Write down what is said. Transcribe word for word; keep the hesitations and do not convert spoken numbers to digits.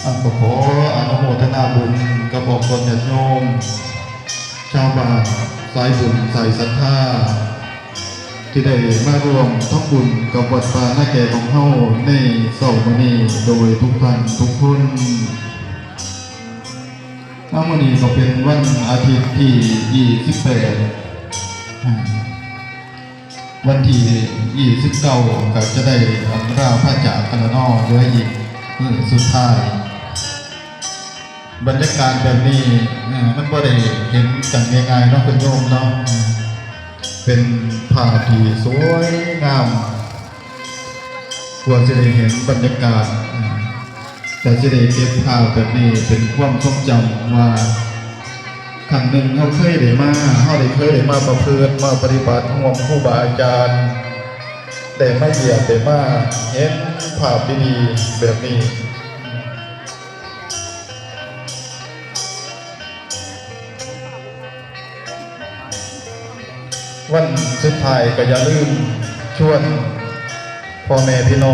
ก็ขออนุโมทนาบุญกับองค์ญาติโยม ชาวบ้านสายบุญสายศรัทธา ที่ได้มาร่วมทำบุญกับวัดป่านาแกของเฮาในเช้ามื้อนี้โดยทุกท่านทุกคน มามื้อนี้ก็เป็นวันอาทิตย์ที่ยี่สิบแปด อ่า วันที่ยี่สิบเก้าก็จะได้อำลาพระจากกันแล้วเนาะ เหลืออีกมื้อสุดท้าย บรรยากาศแบบนี้ อ่า มันบ่ได้เห็นกันง่ายๆเนาะคุณโยมเนาะ เป็นภาพที่สวยงาม กว่าสิได้เห็นบรรยากาศ อ่า แต่สิได้เก็บภาพแบบนี้เป็นความทรงจำว่า ครั้งหนึ่งเฮาเคยได้มา เฮาได้เคยได้มาประพฤติ มาปฏิบัติร่วมครูบาอาจารย์ ได้มาเยี่ยม ได้มาเห็นภาพดีๆแบบนี้ วันสุดท้ายก็อย่าลืมชวนพ่อแม่พี่น้อง